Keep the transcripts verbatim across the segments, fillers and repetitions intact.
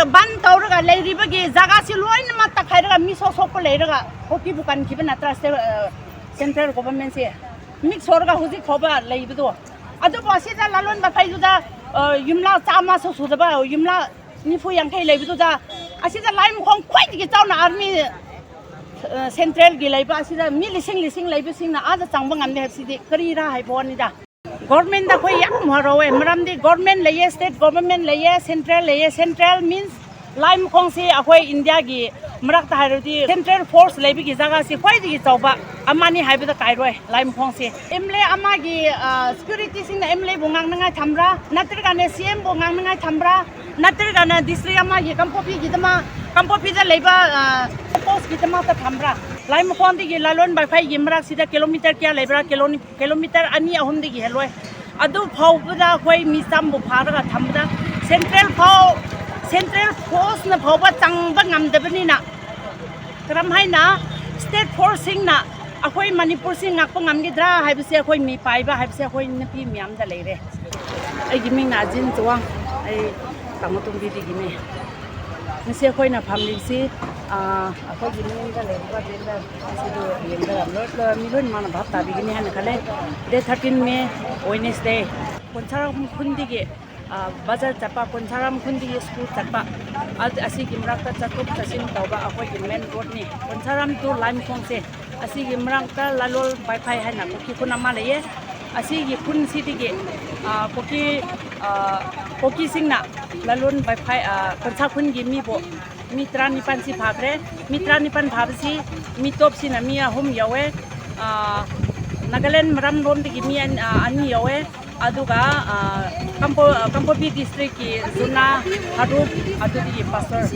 ꯕꯟ ꯇꯧꯔꯒ ꯂꯩꯔꯤꯕꯒꯤ ꯖꯒꯥꯁꯤ ꯂꯣꯏꯅꯃꯛ ꯇꯛꯈꯥꯏꯔꯒ ꯃꯤ ꯁꯣꯛ ꯁꯣꯛꯄ ꯂꯩꯔꯒ ꯍꯣꯀꯤꯕꯨ ꯀꯟꯈꯤꯕ ꯅꯠꯇ꯭ꯔꯥ? ꯁꯦ-, ꯑ, ꯁꯦꯟꯇ꯭ꯔꯦꯜ ꯒꯣꯚꯔꯟꯃꯦꯟꯁꯦ ꯃꯤꯛꯁ ꯁꯣꯔꯒ ꯍꯧꯖꯤꯛ ꯐꯥꯎꯕ ꯂꯩꯕꯗꯣ꯫ ꯑꯗꯨꯕꯨ ꯑꯁꯤꯗ ꯂꯥꯂꯣꯟꯕ ꯐꯩꯗꯨꯗ, ꯑ, ꯌꯨꯝꯂꯥ ꯆꯥꯝꯃꯁꯨ ꯁꯨꯗꯕ, ꯌꯨꯝꯂꯥ ꯅꯤꯐꯨ ꯌꯥꯡꯈꯩ ꯂꯩꯕꯗꯨꯗ, ꯑꯁꯤꯗ ꯂꯥꯏꯃꯈꯣꯡ ꯈ꯭ꯋꯥꯏꯗꯒꯤ ꯆꯥꯎꯅ ꯑꯥꯔꯃꯤ, ꯑ, ꯁꯦꯟꯇ꯭ꯔꯦꯜꯒꯤ ꯂꯩꯕ ꯑꯁꯤꯗ ꯃꯤ ꯂꯤꯁꯤꯡ ꯂꯤꯁꯤꯡ ꯂꯩꯕꯁꯤꯡꯅ ꯑꯥꯗ ꯆꯪꯕ ꯉꯝꯗꯦ ꯍꯥꯏꯕꯁꯤꯗꯤ ꯀꯔꯤꯔꯥ ꯍꯥꯏꯕ ꯋꯥꯅꯤꯗ꯫ ꯒꯣꯔꯃꯦꯟꯗ ꯑꯩꯈꯣꯏ ꯌꯥꯝ ꯍꯔꯥꯎꯋꯦ, ꯃꯔꯝꯗꯤ ꯒꯣꯔꯃꯦꯟ ꯂꯩꯌꯦ, ꯁ꯭ꯇꯦꯠ ꯒꯣꯔꯃꯦꯟ ꯂꯩꯌꯦ, ꯁꯦꯟꯇ꯭ꯔꯦꯜ ꯂꯩꯌꯦ꯫ ꯁꯦꯟꯇ꯭ꯔꯦꯜ ꯃꯤꯟꯁ ꯂꯥꯏꯃꯈꯣꯡꯁꯤ ꯑꯩꯈꯣꯏ ꯏꯟꯗꯤꯌꯥꯒꯤ ꯃꯔꯛꯇ ꯍꯥꯏꯔꯗꯤ ꯁꯦꯟꯇ꯭ꯔꯦꯜ ꯐꯣꯔꯁ ꯂꯩꯕꯒꯤ ꯖꯒꯥꯁꯤ ꯈ꯭ꯋꯥꯏꯗꯒꯤ ꯆꯥꯎꯕ ꯑꯃꯅꯤ ꯍꯥꯏꯕꯗ ꯀꯥꯏꯔꯣꯏ ꯂꯥꯏꯃꯈꯣꯡꯁꯤ꯫ ꯑꯦꯝ ꯑꯦꯜ ꯑꯦ ꯑꯃꯒꯤ, ꯑ, ꯁꯦꯀ꯭ꯌꯨꯔꯤꯇꯤꯁꯤꯡꯅ ꯑꯦꯝ ꯑꯦꯜ ꯑꯦꯕꯨ ꯉꯥꯡꯅꯉꯥꯏ ꯊꯝꯕ꯭ꯔꯥ, ꯅꯠꯇ꯭ꯔꯒꯅ ꯁꯤ ꯑꯦꯝꯕꯨ ꯉꯥꯡꯅꯉꯥꯏ ꯊꯝꯕ꯭ꯔꯥ, ꯅꯠꯇ꯭ꯔꯒꯅ ꯗꯤꯁꯇ꯭ꯔꯤꯛ ꯑꯃꯒꯤ ꯀꯥꯡꯄꯣꯛꯄꯤꯒꯤꯗꯃꯛ, ꯀꯥꯡꯄꯣꯛꯄꯤꯗ ꯂꯩꯕ, ꯑ, ꯄꯣꯁꯀꯤꯗꯃꯛꯇ ꯊꯝꯕ꯭ꯔꯥ? ꯂꯥꯏꯃꯈꯣꯡꯗꯒꯤ ꯂꯥꯂꯣꯟ ꯕꯥꯏꯐꯥꯏꯒꯤ ꯃꯔꯛꯁꯤꯗ ꯀꯤꯂꯣꯃꯤꯇꯔ ꯀꯌꯥ ꯂꯩꯕ꯭ꯔꯥ? ꯀꯤꯂꯣꯃꯤ-, ꯀꯤꯂꯣꯃꯤꯇꯔ ꯑꯅꯤ ꯑꯍꯨꯝꯗꯒꯤ ꯍꯦꯜꯂꯣꯏ꯫ ꯑꯗꯨ ꯐꯥꯎꯕꯗ ꯑꯩꯈꯣꯏ ꯃꯤ ꯆꯥꯝꯕꯨ ꯐꯥꯔꯒ ꯊꯝꯕꯗ ꯁꯦꯟꯇ꯭ꯔꯦꯜ ꯐꯥꯎ, ꯁꯦꯟꯇ꯭ꯔꯦꯜ ꯐꯣꯔꯁꯅ ꯐꯥꯎꯕ ꯆꯪꯕ ꯉꯝꯗꯕꯅꯤꯅ ꯀꯔꯝ ꯍꯥꯏꯅ ꯁ꯭ꯇꯦꯠ ꯐꯣꯔꯁꯁꯤꯡꯅ ꯑꯩꯈꯣꯏ ꯃꯅꯤꯄꯨꯔꯁꯤ ꯉꯥꯛꯄ ꯉꯝꯒꯗ꯭ꯔꯥ ꯍꯥꯏꯕꯁꯦ ꯑꯩꯈꯣꯏ ꯃꯤ ꯄꯥꯏꯕ ꯍꯥꯏꯕꯁꯦ ꯑꯩꯈꯣꯏ ꯅꯨꯄꯤ ꯃꯌꯥꯝꯗ ꯂꯩꯔꯦ꯫ ꯑꯩꯒꯤ ꯃꯤꯡꯅ ꯑꯖꯤꯟ ꯆꯨꯋꯥꯡ, ꯑꯩ ꯇꯥꯃꯣꯇꯣꯝꯕꯤꯗꯒꯤꯅꯦ꯫ ꯉꯁꯤ ꯑꯩꯈꯣꯏꯅ ꯐꯝꯂꯤꯕꯁꯤ, ꯑ, ꯑꯩꯈꯣꯏꯒꯤ ꯃꯅꯤꯡꯗ ꯂꯩꯔꯤꯕ ꯕꯦꯟꯗꯔ ꯑꯁꯤꯗꯨ ꯌꯦꯡꯕꯗ ꯂꯣꯏ-, ꯂꯣꯏ-, ꯃꯤ ꯂꯣꯏꯅꯃꯛꯅ ꯚꯥꯞ ꯇꯥꯕꯤꯒꯅꯤ ꯍꯥꯏꯅ ꯈꯜꯂꯦ꯫ Date thirteen May, Wednesday, ꯀꯣꯟꯁꯥꯔꯝ ꯈꯨꯟꯗꯒꯤ, ꯑ, ꯕꯖꯥꯔ ꯆꯠꯄ, ꯀꯣꯟꯁꯥꯔꯝ ꯈꯨꯟꯗꯒꯤ ꯁ꯭ꯀꯨꯜ ꯆꯠꯄ, ꯑ-, ꯑꯁꯤꯒꯤ ꯃꯔꯛꯇ ꯆꯠꯊꯣꯛ ꯆꯠꯁꯤꯟ ꯇꯧꯕ ꯑꯩꯈꯣꯏꯒꯤ ꯃꯦꯟ ꯔꯣꯗꯅꯤ, ꯀꯣꯟꯁꯥꯔꯝ to ꯂꯥꯏꯃꯈꯣꯡꯁꯦ꯫ ꯑꯁꯤꯒꯤ ꯃꯔꯛꯇ ꯂꯥꯂꯣꯜ ꯕꯥꯏꯐꯥꯏ ꯍꯥꯏꯅ ꯀꯨꯀꯤ ꯈꯨꯟ ꯑꯃ ꯂꯩꯌꯦ꯫ ꯑꯁꯤꯒꯤ ꯈꯨꯟꯁꯤꯗꯒꯤ, ꯑ, ꯀꯨꯀꯤ, ꯑ, ꯀꯨꯀꯤꯁꯤꯡꯅ ꯂꯥꯂꯣꯜ ꯕꯥꯏꯐꯥꯏ, ꯑ, ꯀꯣꯟꯁꯥ ꯈꯨꯟꯒꯤ ꯃꯤꯕꯨ ꯃꯤ ꯇꯔꯥꯅꯤꯄꯥꯟꯁꯤ ꯐꯥꯈ꯭ꯔꯦ꯫ ꯃꯤ ꯇꯔꯥꯅꯤꯄꯥꯟ ꯐꯥꯕꯁꯤ ꯃꯤ ꯇꯣꯞꯁꯤꯅ ꯃꯤ ꯑꯍꯨꯝ ꯌꯧꯋꯦ꯫ ꯑ, ꯅꯥꯒꯥꯂꯦꯟ ꯃꯔꯝꯔꯣꯝꯗꯒꯤ ꯃꯤ ꯑꯟ-, ꯑ, ꯑꯅꯤ ꯌꯧꯋꯦ꯫ ꯑꯗꯨꯒ, ꯑ, ꯀꯥꯡꯄꯣ-, ꯀꯥꯡꯄꯣꯛꯄꯤ ꯗꯤꯁꯇ꯭ꯔꯤꯛꯀꯤ ꯖꯨꯅꯥ ꯍꯥꯔꯨꯞ ꯑꯗꯨꯗꯒꯤ ꯄꯥꯁꯇꯔ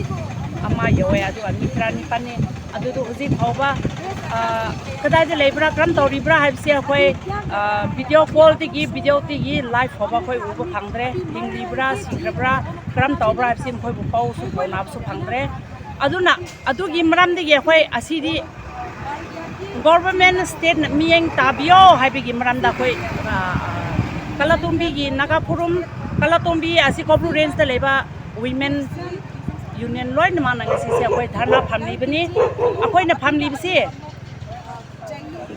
ꯑꯃ ꯌꯧꯋꯦ꯫ ꯑꯗꯨꯒ ꯃꯤ ꯇꯔꯥꯅꯤꯄꯥꯟꯅꯤ꯫ ꯑꯗꯨꯗꯣ ꯍꯧꯖꯤꯛ ꯐꯥꯎꯕ, ꯑ, ꯀꯗꯥꯏꯗ ꯂꯩꯕ꯭ꯔꯥ, ꯀꯔꯝ ꯇꯧꯔꯤꯕ꯭ꯔꯥ ꯍꯥꯏꯕꯁꯦ ꯑꯩꯈꯣꯏ, ꯑ, ꯚꯤꯗꯤꯑꯣ ꯀꯣꯜꯗꯒꯤ, ꯚꯤꯗꯤꯑꯣꯗꯒꯤ ꯂꯥꯏꯚ ꯐꯥꯎꯕ ꯑꯩꯈꯣꯏ ꯎꯕ ꯐꯪꯗ꯭ꯔꯦ꯫ ꯍꯤꯡꯂꯤꯕ꯭ꯔꯥ, ꯁꯤꯈ꯭ꯔꯕ꯭ꯔꯥ, ꯀꯔꯝ ꯇꯧꯕ꯭ꯔꯥ ꯍꯥꯏꯕꯁꯤ ꯃꯈꯣꯏꯕꯨ ꯄꯥꯎꯁꯨ ꯐꯥꯎꯅꯕꯁꯨ ꯐꯪꯗ꯭ꯔꯦ꯫ ꯑꯗꯨꯅ ꯑꯗꯨꯒꯤ ꯃꯔꯝꯗꯒꯤ ꯑꯩꯈꯣꯏ ꯑꯁꯤꯗꯤ ꯒꯣꯚꯔꯟꯃꯦꯟ ꯁ꯭ꯇꯦꯠꯅ ꯃꯤꯠꯌꯦꯡ ꯇꯥꯕꯤꯌꯣ ꯍꯥꯏꯕꯒꯤ ꯃꯔꯝꯗ ꯑꯩꯈꯣꯏ, ꯑ, ꯀꯂꯥꯇꯣꯝꯕꯤꯒꯤ ꯅꯥꯒꯥ ꯐꯣꯔꯝ, ꯀꯂꯥꯇꯣꯝꯕꯤ ꯑꯁꯤ ꯀꯧꯕ꯭ꯔꯨ ꯔꯦꯟꯖꯇ ꯂꯩꯕ Women Union ꯂꯣꯏꯅꯃꯛꯅ ꯉꯁꯤꯁꯦ ꯑꯩꯈꯣꯏ ꯙꯔꯅꯥ ꯐꯝꯂꯤꯕꯅꯤ꯫ ꯑꯩꯈꯣꯏꯅ ꯐꯝꯂꯤꯕꯁꯤ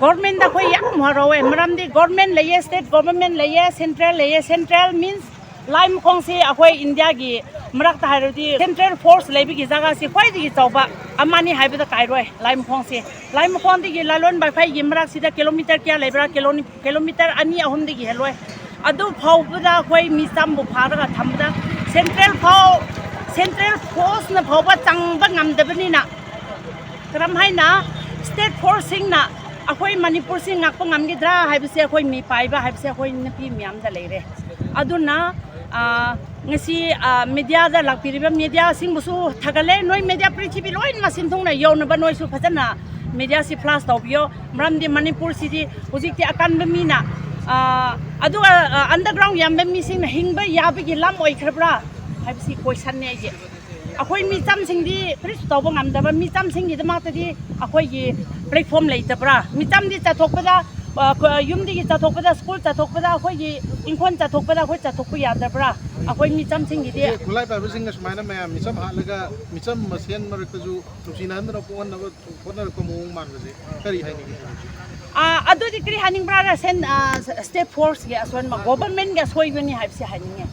ꯒꯣꯔꯃꯦꯟꯗ ꯑꯩꯈꯣꯏ ꯌꯥꯝ ꯍꯔꯥꯎꯋꯦ, ꯃꯔꯝꯗꯤ ꯒꯣꯔꯃꯦꯟ ꯂꯩꯌꯦ, ꯁ꯭ꯇꯦꯠ ꯒꯣꯚꯔꯟꯃꯦꯟ ꯂꯩꯌꯦ, ꯁꯦꯟꯇ꯭ꯔꯦꯜ ꯂꯩꯌꯦ꯫ ꯁꯦꯟꯇ꯭ꯔꯦꯜ ꯃꯤꯟꯁ ꯂꯥꯏꯃꯈꯣꯡꯁꯤ ꯑꯩꯈꯣꯏ ꯏꯟꯗꯤꯌꯥꯒꯤ ꯃꯔꯛꯇ ꯍꯥꯏꯔꯗꯤ ꯁꯦꯟꯇ꯭ꯔꯦꯜ ꯐꯣꯔꯁ ꯂꯩꯕꯒꯤ ꯖꯒꯥꯁꯤ ꯈ꯭ꯋꯥꯏꯗꯒꯤ ꯆꯥꯎꯕ ꯑꯃꯅꯤ ꯍꯥꯏꯕꯗ ꯀꯥꯏꯔꯣꯏ꯫ ꯂꯥꯏꯃꯈꯣꯡꯁꯤ, ꯂꯥꯏꯃꯈꯣꯡꯗꯒꯤ ꯂꯥꯂꯣꯟ ꯕꯥꯏꯐꯥꯏꯒꯤ ꯃꯔꯛꯁꯤꯗ ꯀꯤꯂꯣꯃꯤꯇꯔ ꯀꯌꯥ ꯂꯩꯕ꯭ꯔꯥ? ꯀꯤꯂꯣꯃꯤ-, ꯀꯤꯂꯣꯃꯤꯇꯔ ꯑꯅꯤ ꯑꯍꯨꯝꯗꯒꯤ ꯍꯦꯜꯂꯣꯏ꯫ ꯑꯗꯨ ꯐꯥꯎꯕꯗ ꯑꯩꯈꯣꯏ ꯃꯤꯆꯝꯕꯨ ꯐꯥꯔꯒ ꯊꯝꯕꯗ ꯁꯦꯟꯇ꯭ꯔꯦꯜ ꯐꯥꯎ, ꯁꯦꯟꯇ꯭ꯔꯦꯜ ꯐꯣꯔꯁꯅ ꯐꯥꯎꯕ ꯆꯪꯕ ꯉꯝꯗꯕꯅꯤꯅ ꯀꯔꯝ ꯍꯥꯏꯅ ꯁ꯭ꯇꯦꯠ ꯐꯣꯔꯁꯁꯤꯡꯅ ꯑꯩꯈꯣꯏ ꯃꯅꯤꯄꯨꯔꯁꯤ ꯉꯥꯛꯄ ꯉꯝꯒꯗ꯭ꯔꯥ ꯍꯥꯏꯕꯁꯦ, ꯑꯩꯈꯣꯏ ꯃꯤ ꯄꯥꯏꯕ ꯍꯥꯏꯕꯁꯦ ꯑꯩꯈꯣꯏ ꯅꯨꯄꯤ ꯃꯌꯥꯝꯗ ꯂꯩꯔꯦ꯫ ꯑꯗꯨꯅ, ꯑ, ꯉꯁꯤ, ꯑ, ꯃꯦꯗꯤꯌꯥꯗ ꯂꯥꯛꯄꯤꯔꯤꯕ ꯃꯦꯗꯤꯌꯥꯁꯤꯡꯕꯨꯁꯨ ꯊꯥꯒꯠꯂꯦ꯫ ꯅꯣꯏ ꯃꯦꯗꯤꯌꯥ ꯄ꯭ꯔꯤꯊꯤꯕꯤ ꯂꯣꯏꯅꯃꯛ ꯁꯤꯟꯊꯨꯡꯅ ꯌꯧꯅꯕ ꯅꯣꯏꯁꯨ ꯐꯖꯅ ꯃꯦꯗꯤꯌꯥꯁꯤ ꯐ꯭ꯂꯥꯁ ꯇꯧꯕꯤꯌꯣ꯫ ꯃꯔꯝꯗꯤ ꯃꯅꯤꯄꯨꯔꯁꯤꯗꯤ ꯍꯧꯖꯤꯛꯇꯤ ꯑꯀꯟꯕ ꯃꯤꯅ, ꯑ, ꯑꯗꯨꯒ, ꯑ, ꯑꯟꯗꯔꯒ꯭ꯔꯥꯎꯟ ꯌꯥꯝꯕ ꯃꯤꯁꯤꯡꯅ ꯍꯤꯡꯕ ꯌꯥꯕꯒꯤ ꯂꯝ ꯑꯣꯏꯈ꯭ꯔꯕ꯭ꯔꯥ ꯍꯥꯏꯕꯁꯤ ꯀꯣꯏꯁꯟꯅꯦ ꯑꯩꯒꯤ꯫ ꯑꯩꯈꯣꯏ ꯃꯤꯆꯝꯁꯤꯡꯗꯤ ꯀꯔꯤꯁꯨ ꯇꯧꯕ ꯉꯝꯗꯕ, ꯃꯤꯆꯝꯁꯤꯡꯒꯤꯗꯃꯛꯇꯗꯤ ꯑꯩꯈꯣꯏꯒꯤ ꯄ꯭ꯂꯦꯠꯐꯣꯝ ꯂꯩꯇꯕ꯭ꯔꯥ? ꯃꯤꯆꯝꯗꯤ ꯆꯠꯊꯣꯛꯄꯗ, ꯑ, ꯀ-, ꯌꯨꯝꯗꯒꯤ ꯆꯠꯊꯣꯛꯄꯗ, ꯁ꯭ꯀꯨꯜ ꯆꯠꯊꯣꯛꯄꯗ, ꯑꯩꯈꯣꯏꯒꯤ ꯏꯪꯈꯣꯜ ꯆꯠꯊꯣꯛꯄꯗ ꯑꯩꯈꯣꯏ ꯆꯠꯊꯣꯛꯄ ꯌꯥꯗꯕ꯭ꯔꯥ? ꯑꯩꯈꯣꯏ ꯃꯤꯆꯝꯁꯤꯡꯒꯤꯗꯤ ꯏꯆꯦ, ꯈꯨꯠꯂꯥꯏ ꯄꯥꯏꯕꯁꯤꯡꯅ ꯁꯨꯃꯥꯏꯅ ꯃꯌꯥꯝ ꯃꯤꯆꯝ ꯍꯥꯠꯂꯒ ꯃꯤꯆꯝ ꯃꯁꯦꯟ ꯃꯔꯛꯇꯁꯨ ꯅꯨꯡꯁꯤꯅꯍꯟꯗꯅ ꯄꯣꯛꯍꯟꯅꯕ ꯍꯣꯠꯅꯔꯛꯄ ꯃꯑꯣꯡ ꯃꯥꯟꯕꯁꯦ ꯀꯔꯤ ꯍꯥꯏꯅꯤꯡꯉꯤ? ꯑꯥ, ꯑꯗꯨꯗꯤ ꯀꯔꯤ ꯍꯥꯏꯅꯤꯡꯕ꯭ꯔꯥ? ꯁꯦꯟ-, ꯑꯥ, ꯁ꯭ꯇꯦꯠ ꯐꯣꯔꯁꯀꯤ ꯑꯁꯣꯏꯕ, ꯒꯣꯚꯔꯟꯃꯦꯟꯒꯤ ꯑꯁꯣꯏꯕꯅꯤ ꯍꯥꯏꯕꯁꯤ ꯍꯥꯏꯅꯤꯡꯉꯦ꯫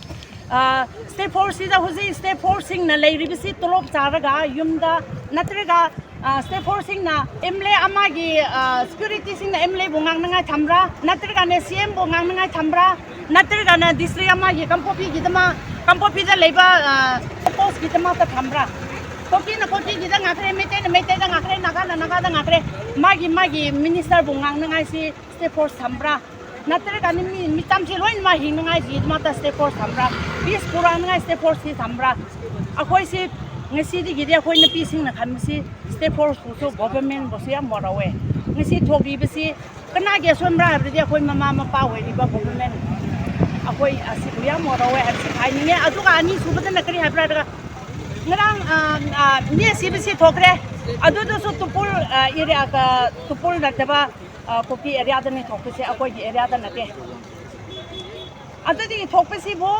ꯑꯥ, ꯁ꯭ꯇꯦꯠ ꯐꯣꯔꯁꯁꯤꯗ ꯍꯧꯖꯤꯛ ꯁ꯭ꯇꯦꯠ ꯐꯣꯔꯁꯁꯤꯡꯅ ꯂꯩꯔꯤꯕꯁꯤ ꯇꯣꯂꯣꯞ ꯆꯥꯔꯒ ꯌꯨꯝꯗ ꯅꯠꯇ꯭ꯔꯒ, ꯑꯥ, ꯁ꯭ꯇꯦꯠ ꯐꯣꯔꯁꯁꯤꯡꯅ ꯑꯦꯝ ꯑꯦꯜ ꯑꯦ ꯑꯃꯒꯤ, ꯑꯥ, ꯁꯦꯀ꯭ꯌꯨꯔꯤꯇꯤꯁꯤꯡꯅ ꯑꯦꯝ ꯑꯦꯜ ꯑꯦꯕꯨ ꯉꯥꯡꯅꯉꯥꯏ ꯊꯝꯕ꯭ꯔꯥ? ꯅꯠꯇ꯭ꯔꯒꯅ ꯁꯤ ꯑꯦꯝꯕꯨ ꯉꯥꯡꯅꯉꯥꯏ ꯊꯝꯕ꯭ꯔꯥ? ꯅꯠꯇ꯭ꯔꯒꯅ ꯗꯤꯁꯇ꯭ꯔꯤꯛ ꯑꯃꯒꯤ ꯀꯥꯡꯄꯣꯛꯄꯤꯒꯤꯗꯃꯛ, ꯀꯥꯡꯄꯣꯛꯄꯤꯗ ꯂꯩꯕ, ꯑꯥ, ꯄꯣꯁꯀꯤꯗꯃꯛꯇ ꯊꯝꯕ꯭ꯔꯥ? ꯀꯨꯀꯤꯅ ꯀꯨꯀꯤꯒꯤꯗ ꯉꯥꯛꯈ꯭ꯔꯦ, ꯃꯩꯇꯩꯅ ꯃꯩꯇꯩꯗ ꯉꯥꯛꯈ꯭ꯔꯦ, ꯅꯥꯒꯥꯅ ꯅꯥꯒꯥꯗ ꯉꯥꯛꯈ꯭ꯔꯦ꯫ ꯃꯥꯒꯤ, ꯃꯥꯒꯤ ꯃꯤꯅꯤꯁꯇꯔꯕꯨ ꯉꯥꯡꯅꯉꯥꯏꯁꯤ ꯁ꯭ꯇꯦꯠ ꯐꯣꯔꯁ ꯊꯝꯕ꯭ꯔꯥ? ꯅꯠꯇ꯭ꯔꯒ ꯃꯤ, ꯃꯤꯆꯝꯁꯤ ꯂꯣꯏꯅꯃꯛ ꯍꯤꯡꯅꯉꯥꯏꯒꯤꯗꯃꯛꯇ ꯁ꯭ꯇꯦꯠ ꯐꯣꯔꯁ ꯊꯝꯕ꯭ꯔꯥ? ꯄꯤꯁ ꯄꯨꯔꯛꯅꯉꯥꯏ ꯁ꯭ꯇꯦꯠ ꯐꯣꯔꯁꯁꯤ ꯊꯝꯕ꯭ꯔꯥ? ꯑꯩꯈꯣꯏꯁꯤ ꯉꯁꯤꯗꯒꯤꯗꯤ ꯑꯩꯈꯣꯏ ꯅꯨꯄꯤꯁꯤꯡꯅ ꯈꯟꯕꯁꯤ ꯁ꯭ꯇꯦꯠ ꯐꯣꯔꯁꯄꯨꯁꯨ ꯒꯣꯚꯔꯟꯃꯦꯟꯕꯨꯁꯨ ꯌꯥꯝ ꯋꯥꯔꯧꯋꯦ꯫ ꯉꯁꯤ ꯊꯣꯛꯂꯤꯕꯁꯤ ꯀꯅꯥꯒꯤ ꯑꯁꯣꯟꯕ꯭ꯔꯥ ꯍꯥꯏꯕꯗꯤ ꯑꯩꯈꯣꯏ ꯃꯃꯥ ꯃꯄꯥ ꯑꯣꯏꯔꯤꯕ ꯒꯣꯚꯔꯟꯃꯦꯟ, ꯑꯩꯈꯣꯏ ꯑꯁꯤꯕꯨ ꯌꯥꯝ ꯋꯥꯔꯧꯋꯦ ꯍꯥꯏꯕꯁꯤ ꯍꯥꯏꯅꯤꯡꯉꯦ꯫ ꯑꯗꯨꯒ ꯑꯅꯤꯁꯨꯕꯗꯅ ꯀꯔꯤ ꯍꯥꯏꯕ꯭ꯔꯥ ꯍꯥꯏꯔꯒ ꯉꯔꯥꯡ, ꯑ, ꯑ, ꯃꯤ ꯑꯁꯤꯕꯁꯤ ꯊꯣꯛꯈ꯭ꯔꯦ꯫ ꯑꯗꯨꯗꯁꯨ ꯇꯨꯄꯨꯜ, ꯑ, ꯑꯦꯔꯤꯌꯥ, ꯑ, ꯇꯨꯄꯨꯜ ꯅꯠꯇꯕ, ꯑ, ꯀꯨꯀꯤ ꯑꯦꯔꯤꯌꯥꯗꯅꯤ ꯊꯣꯛꯄꯁꯦ, ꯑꯩꯈꯣꯏꯒꯤ ꯑꯦꯔꯤꯌꯥꯗ ꯅꯠꯇꯦ꯫ ꯑꯗꯨꯗꯒꯤ ꯊꯣꯛꯄꯁꯤꯕꯨ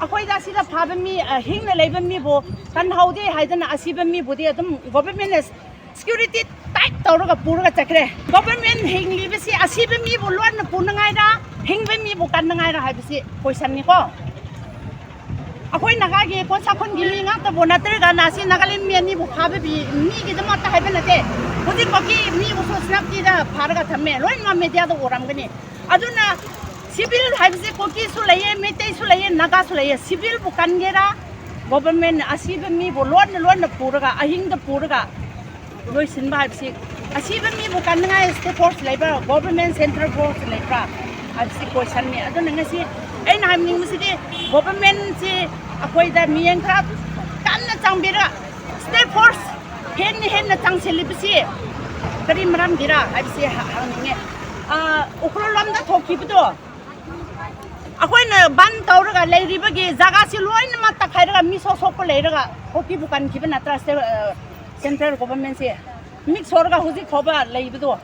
ꯑꯩꯈꯣꯏꯗ ꯑꯁꯤꯗ ꯐꯥꯕ ꯃꯤ, ꯑ, ꯍꯤꯡꯅ ꯂꯩꯕ ꯃꯤꯕꯨ ꯀꯟꯍꯧꯗꯦ ꯍꯥꯏꯗꯅ ꯑꯁꯤꯕ ꯃꯤꯕꯨꯗꯤ ꯑꯗꯨꯝ government ꯅ security tight ꯇꯧꯔꯒ ꯄꯨꯔꯒ ꯆꯠꯈ꯭ꯔꯦ꯫ Government ꯍꯤꯡꯂꯤꯕꯁꯤ ꯑꯁꯤꯕ ꯃꯤꯕꯨ ꯂꯣꯟꯅ ꯄꯨꯅꯉꯥꯏꯔ, ꯍꯤꯡꯕ ꯃꯤꯕꯨ ꯀꯟꯅꯉꯥꯏꯔ ꯍꯥꯏꯕꯁꯤ question ꯅꯤꯀꯣ꯫ ꯑꯩꯈꯣꯏ ꯅꯥꯒꯥꯒꯤ ꯀꯣꯟꯁꯥꯈꯣꯟꯒꯤ ꯃꯤ ꯉꯥꯛꯇꯕꯨ ꯅꯠꯇ꯭ꯔꯒ ꯅꯥꯁꯤ ꯅꯥꯒꯥꯂꯦꯟ ꯃꯤ ꯑꯅꯤꯕꯨ ꯐꯥꯕ ꯃꯤ, ꯃꯤꯒꯤꯗꯃꯛꯇ ꯍꯥꯏꯕ ꯅꯠꯇꯦ꯫ ꯍꯧꯖꯤꯛ ꯀꯣꯀꯤ ꯃꯤꯕꯨꯁꯨ ꯁꯦꯅꯥꯄꯇꯤꯗ ꯐꯥꯔꯒ ꯊꯝꯃꯦ, ꯂꯣꯏꯅꯃꯛ media ꯗ ꯎꯔꯝꯒꯅꯤ꯫ ꯑꯗꯨꯅ civil ꯍꯥꯏꯕꯁꯤ ꯀꯨꯀꯤꯁꯨ ꯂꯩꯌꯦ, ꯃꯩꯇꯩꯁꯨ ꯂꯩꯌꯦ, ꯅꯥꯒꯥꯁꯨ ꯂꯩꯌꯦ꯫ Civil ꯕꯨ ꯀꯟꯒꯦꯔꯥ, government ꯅ ꯑꯁꯤꯕ ꯃꯤꯕꯨ ꯂꯣꯟꯅ ꯂꯣꯟꯅ ꯄꯨꯔꯒ, ꯑꯍꯤꯡꯗ ꯄꯨꯔꯒ ꯂꯣꯏꯁꯤꯟꯕ ꯍꯥꯏꯕꯁꯤ, ꯑꯁꯤꯕ ꯃꯤꯕꯨ ꯀꯟꯅꯉꯥꯏ state force ꯂꯩꯕ꯭ꯔꯥ, government central force ꯂꯩꯕ꯭ꯔꯥ ꯍꯥꯏꯕꯁꯤ question ꯅꯤ꯫ ꯑꯗꯨꯅ ꯉꯁꯤ ꯑꯩꯅ ꯍꯥꯏꯅꯤꯡꯕꯁꯤꯗꯤ, government ꯁꯤ ꯑꯩꯈꯣꯏꯗ ꯃꯤꯠꯌꯦꯡ ꯈꯔ ꯀꯟꯅ ꯆꯪꯕꯤꯔꯒ, state force ꯍꯦꯟꯅ ꯍꯦꯟꯅ ꯆꯪꯁꯤꯜꯂꯤꯕꯁꯤ ꯀꯔꯤ ꯃꯔꯝꯒꯤꯔ ꯍꯥꯏꯕꯁꯤ ꯍ-, ꯍꯪꯅꯤꯡꯉꯦ꯫ ꯑ, ꯎꯈ꯭ꯔꯨꯜ ꯂꯣꯝꯗ ꯊꯣꯛꯈꯤꯕꯗꯣ, ꯑꯩꯈꯣꯏꯅ ꯕꯟ ꯇꯧꯔꯒ ꯂꯩꯔꯤꯕꯒꯤ ꯖꯒꯥꯁꯤ ꯂꯣꯏꯅꯃꯛ ꯇꯛꯈꯥꯏꯔꯒ ꯃꯤ ꯁꯣꯛ ꯁꯣꯛꯄ ꯂꯩꯔꯒ ꯀꯨꯀꯤꯕꯨ ꯀꯟꯈꯤꯕ ꯅꯠꯇ꯭ꯔꯥ? ꯁꯦ-, ꯑ, central government ꯁꯦ mix ꯁꯣꯔꯒ ꯍꯧꯖꯤꯛ ꯐꯥꯎꯕ ꯂꯩꯕꯗꯣ꯫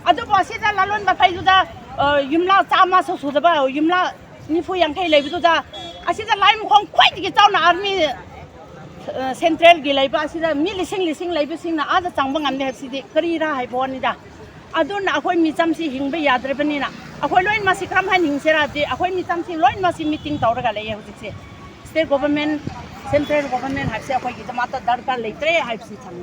ꯑꯗꯨꯕꯨ ꯑꯁꯤꯗ ꯂꯂꯣꯟꯕ ꯈꯩꯗꯨꯗ, ꯑ, ꯌꯨꯝꯂꯥ ꯆꯥꯝꯃꯁꯨ ꯁꯨꯗꯕ, ꯌꯨꯝꯂꯥ ꯅꯤꯐꯨ ꯌꯥꯡꯈꯩ ꯂꯩꯕꯗꯨꯗ, ꯑꯁꯤꯗ ꯂꯥꯏꯃꯈꯣꯡ ꯈ꯭ꯋꯥꯏꯗꯒꯤ ꯆꯥꯎꯅ army, ꯑ, central ꯒꯤ ꯂꯩꯕ ꯑꯁꯤꯗ ꯃꯤ ꯂꯤꯁꯤꯡ ꯂꯤꯁꯤꯡ ꯂꯩꯕꯁꯤꯡꯅ ꯑꯥꯗ ꯆꯪꯕ ꯉꯝꯗꯦ ꯍꯥꯏꯕꯁꯤꯗꯤ ꯀꯔꯤꯔꯥ ꯍꯥꯏꯕ ꯋꯥꯅꯤꯗ꯫ ꯑꯗꯨꯅ ꯑꯩꯈꯣꯏ ꯃꯤꯆꯝꯁꯤ ꯍꯤꯡꯕ ꯌꯥꯗ꯭ꯔꯕꯅꯤꯅ, ꯑꯩꯈꯣꯏ ꯂꯣꯏꯅꯃꯛꯁꯤ ꯀꯔꯝ ꯍꯥꯏꯅ ꯍꯤꯡꯁꯤꯔꯥ ꯍꯥꯏꯕꯗꯤ, ꯑꯩꯈꯣꯏ ꯃꯤꯆꯝꯁꯤ ꯂꯣꯏꯅꯃꯛꯁꯤ meeting ꯇꯧꯔꯒ ꯂꯩꯌꯦ ꯍꯧꯖꯤꯛꯁꯦ꯫ State government, central government ꯍꯥꯏꯕꯁꯦ ꯑꯩꯈꯣꯏꯒꯤꯗꯃꯛꯇ ꯗꯔꯀꯥꯔ ꯂꯩꯇ꯭ꯔꯦ ꯍꯥꯏꯕꯁꯤ ꯊꯝꯃꯤ꯫